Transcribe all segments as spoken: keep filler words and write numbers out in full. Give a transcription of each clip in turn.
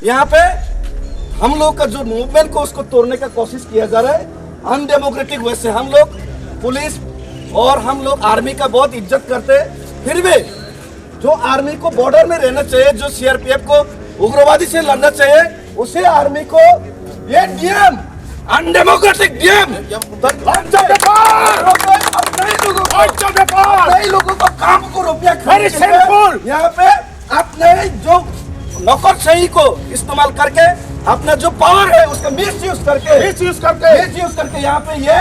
यहाँ पे हम लोग का जो मूवमेंट को, उसको तोड़ने का कोशिश किया जा रहा है। अनडेमोक्रेटिक वे से हम लोग पुलिस और हम लोग आर्मी का बहुत इज्जत करते हैं, फिर भी जो आर्मी को बॉर्डर में रहना चाहिए, जो सीआरपीएफ को उग्रवादी से लड़ना चाहिए, उसे आर्मी को ये डीएम, अनडेमोक्रेटिक डीएम, तो अच्छा व्यापार। अपने ही लोगों को, अच्छा व्यापार। अपने ही लोगों को काम को रुपया खरीद के यहाँ पे अपने जो नौकरशाही को इस्तेमाल करके अपना जो पावर है उसका मिसयूज करके, मिसयूज करके। मिसयूज करके यहाँ पे ये,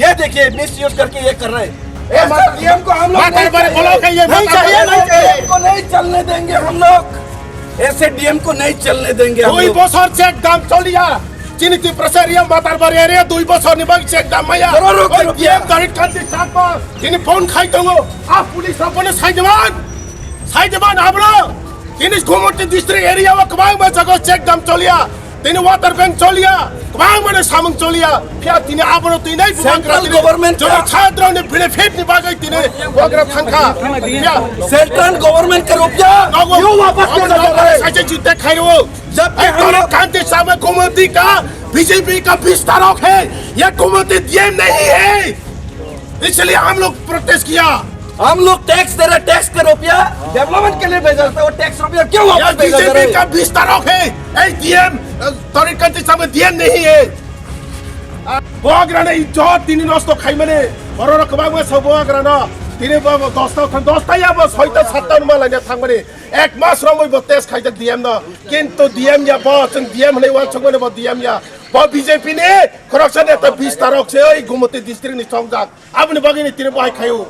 ये देखिए, मिसयूज करके ये कर रहे हैं। ऐसा डीएम को हम लोग नहीं चाहिए। नहीं चाहिए, नहीं चाहिए। डीएम को नहीं चलने देंगे हम लोग, ऐसे डीएम को नहीं चलने देंगे हम लोग। Dui bosor check dam choliya. Chini Tiprasa area Matarbari area dui bosor ni bagwi check dam maya. Oi, diem Tarit Kanti Chakma. Chini phone khai tongo. A police rok bono saijaman. Saijaman abro. Chini Gumoti district area o kwbangma jaga check dam choliya. Tini water bank choliya. Kwbangma ni samung choliya. Phiya tini abono twi nai bubagra. Central government chini chadroni benefit ni bagwi tini bubagra thangkha. Phiya. Central government ka rupya. Nogo. Yo wapas kar. Sache jute khairo. जबकि हम लोग Kanti Chakma Gumoti ka, BJP का विस्तारक है, ये गुमती डीएम नहीं है, इसलिए हम लोग प्रोटेस्ट किया। हम लोग टैक्स दे रहे, टैक्स का रुपया डेवलपमेंट के लिए भेजा जाता है, वो टैक्स रुपया क्यों वापस भेजा जा रहा है? बीजेपी का विस्तारक है, ये DM, Tarit Kanti Chakma DM नहीं है। Bubagra ni ijjot tini nosto khaimani, borok kwbangma sa bubagra no, tini bo dosta thang, dosta ya bo soita satta no malaina thangmani. Ek mas romwi bo test khaijak D M no. Kintu D M ya bo, chwng D M hwnwi uansukmani bo D M ya. Bo B J P ni khoroksa neta bistarok se oi Gumoti district ni chongjak. Aboni bagwi ni tini bo hai khaio.